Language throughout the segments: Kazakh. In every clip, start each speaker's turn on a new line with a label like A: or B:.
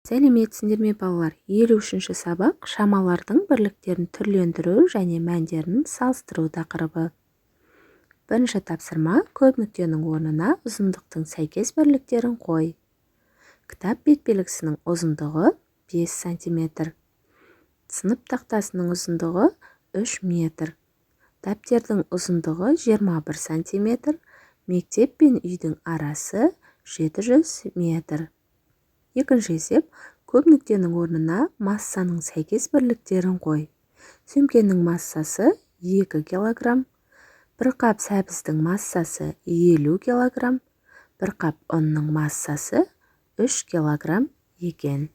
A: Сәлеметсіңдер ме, балалар! 53-ші сабақ: шамалардың бірліктерін түрлендіру және мәндерін салыстыру тақырыбы. Бірінші тапсырма: көп нүктенің орнына ұзындықтың сәйкес бірліктерін қой. Кітап бет белгісінің ұзындығы 5 сантиметр, сынып тақтасының ұзындығы 3 метр, дәптердің ұзындығы 21 сантиметр, мектеп пен үйдің арасы 700 метр. Екінші есеп: көп нүктенің орнына массаның сәйкес бірліктерін қой. Сөмкенің массасы 2 килограмм, бір қап сәбіздің массасы 50 килограмм, бір қап ұнның массасы 3 килограмм екен.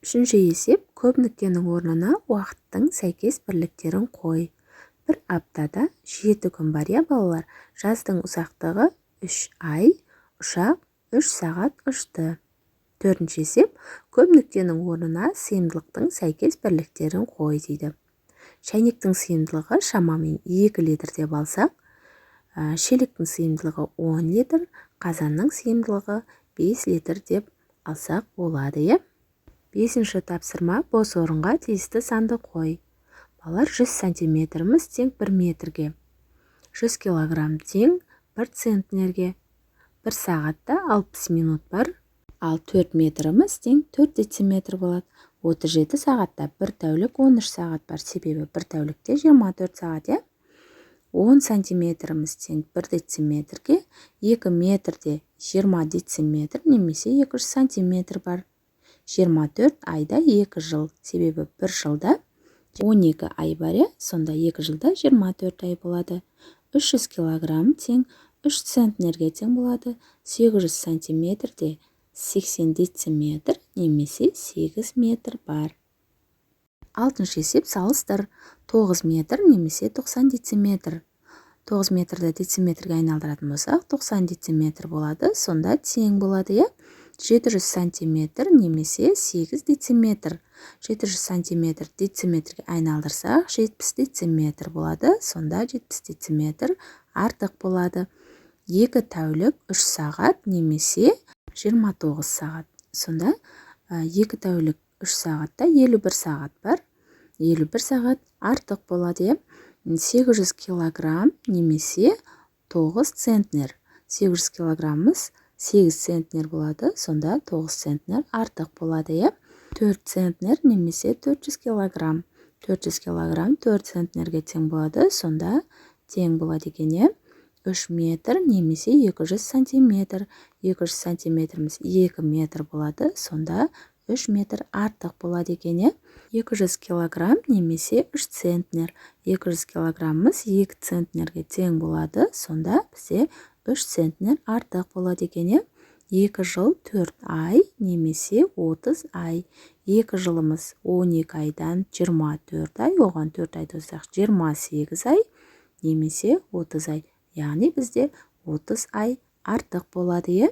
A: Үшінші есеп: көп нүктенің орнына уақыттың сәйкес бірліктерін қой. Бір аптада 7 күн бар, иә, балалар? Жаздың ұзақтығы 3 ай, ұшақ 3 сағат ұшты. Төртінші есеп: көп нүктенің орнына сыйымдылықтың сәйкес бірліктерін қой дейді. Шәйнектің сыйымдылығы шамамен 2 литр деп алсақ, шелектің сыйымдылығы 10 литр, қазанның сыйымдылығы 5 литр деп алсақ болады, иә? Бесінші тапсырма: бос орынға тиісті санды қой. Балалар, 100 сантиметріміз тең 1 метрге, 100 килограмм тең 1 центнерге, 1 сағатта 60 минут бар, ал 4 метріміз тең 4 дециметр болады. 37 сағатта бір тәулік 13 сағат бар, себебі бір тәулікте 24 сағат, иә? 10 сантиметріміз тең 1 дециметрге, 2 метрде 20 дециметр немесе 200 сантиметр бар. 24 айда 2 жыл, себебі бір жылда 12 ай бар, иә? Сонда 2 жылда 24 ай болады. 300 килограмм тең 3 центнерге тең болады. 800 сантиметрде 80 дециметр немесе 8 метр бар. Алтыншы есеп: салыстыр. 9 метр немесе 90 дециметр. 9 метрді дециметрге айналдыратын болсақ, 90 дециметр болады, сонда тең болады, иә? 700 сантиметр немесе 8 дециметр. 700 сантиметр дециметрге айналдырсақ, 70 дециметр болады, сонда 70 дециметр артық болады. 2 тәулік 3 сағат немесе 29 сағат. Сонда 2 тәулік 3 сағатта 51 сағат бар, 51 сағат артық болады, иә? 800 килограмм немесе 9 центнер. 800 килограммымыз 8 центнер болады, сонда 9 центнер артық болады, иә? 4 центнер немесе 400 килограмм. 400 килограмм 4 центнерге тең болады, сонда тең болады екен, иә? 3 метр немесе 200 сантиметр. 200 сантиметріміз 2 метр болады, сонда 3 метр артық болады екен, иә? 200 килограмм немесе 3 центнер. 200 килограммымыз 2 центнерге тең болады, сонда бізде 3 центнер артық болады екен, иә? 2 жыл 4 ай немесе 30 ай. 2 жылымыз 12 айдан 24 ай, оған 4 айды қоссақ, 28 ай немесе 30 ай, яғни бізде 30 ай артық болады, иә?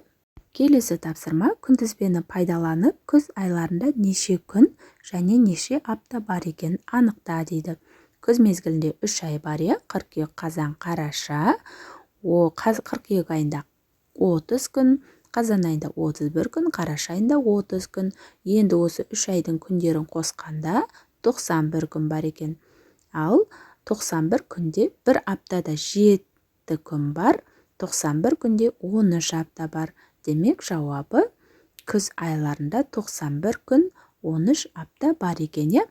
A: Келесі тапсырма: күнтізбені пайдаланып, күз айларында неше күн және неше апта бар екенін анықта дейді. Күз мезгілінде 3 ай бар, иә? Қыркүйек, қазан, қараша. О, қыркүйек айында 30 күн, қазан айында 31 күн, қараша айында 30 күн. Енді осы 3 айдың күндерін қосқанда 91 күн бар екен. Ал 91 күнде бір аптада 7 күн бар, 91 күнде 13 апта бар. Демек, жауабы: күз айларында 91 күн 13 апта бар екен, иә?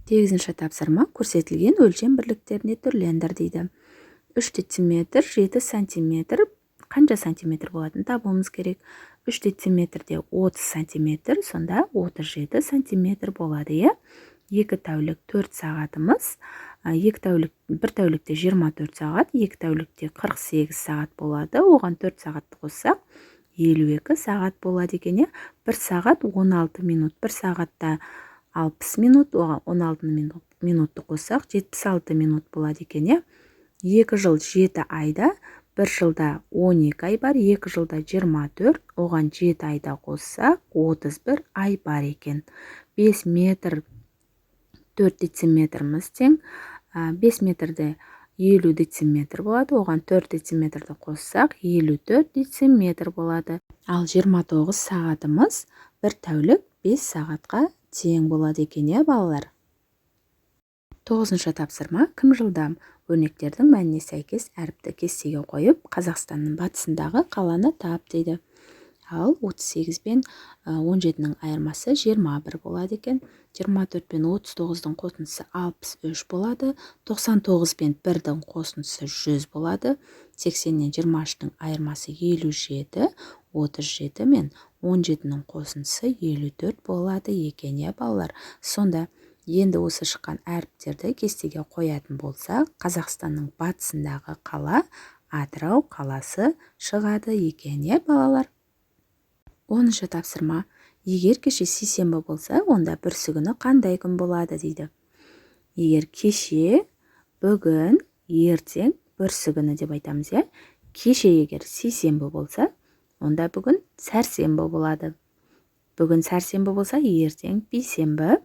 A: Сегізінші тапсырма: көрсетілген өлшем бірліктеріне түрлендір дейді. 3 дециметр 7 сантиметр қанша сантиметр болатынын табуымыз керек. 3 дециметрде 30 сантиметр, сонда 37 сантиметр болады, иә? 2 тәулік 4 сағатымыз, 2 тәулік, бір тәулікте 24 сағат, 2 тәулікте 48 сағат болады. Оған 4 сағатты қоссақ, 52 сағат болады екен, иә? 1 сағат 16 минут, 1 сағатта 60 минут, оған 16 минутты қоссақ, 76 минут болады екен, иә? 2 жыл 7 айда, бір жылда 12 ай бар, 2 жылда 24, оған 7 айда қоссақ, 31 ай бар екен. 5 метр 4 дециметріміз тең, 5 метрде 50 дециметр болады, оған 4 дециметрді қоссақ, 54 дециметр болады. Ал 29 сағатымыз бір тәулік. 5 сағатқа тең болады екен, иә, балалар? Тоғызыншы тапсырма. Кім жылдам? Өрнектердің мәніне сәйкес әріпті кестеге қойып, Қазақстанның батысындағы қаланы тап дейді. Ал 38 пен 17-нің айырмасы 21 болады екен. 24 пен 39-дың қосындысы 63 болады. 99 пен 1-дің қосындысы 100 болады. 80-нен 23-тің айырмасы 57. 37 мен 17-нің қосындысы 54 болады екен, иә, балалар? Сонда енді осы шыққан әріптерді кестеге қоятын болсақ, Қазақстанның батысындағы қала Атырау қаласы шығады екен, иә, балалар? 10-шы тапсырма. Егер кеше сейсенбі болса, онда бүрсігүні қандай күн болады дейді. Егер кеше, бүгін, ертең, бүрсігүні деп айтамыз, иә. Кеше егер сейсенбі болса, онда бүгін сәрсенбі болады. Бүгін сәрсенбі болса, ертең бейсенбі,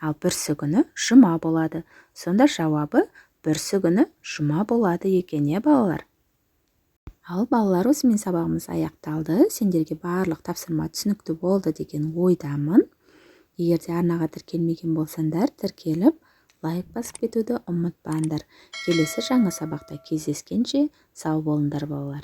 A: ал бүрсігүні жұма болады. Сонда жауабы бүрсігүні жұма болады екен, иә, балалар? Ал, балалар, осымен сабағымыз аяқталды. Сендерге барлық тапсырма түсінікті болды деген ойдамын. Егер де арнаға тіркелмеген болсаңдар, тіркеліп, лайк басып кетуді ұмытпаңдар. Келесі жаңа сабақта кездескенше сау болыңдар, балалар.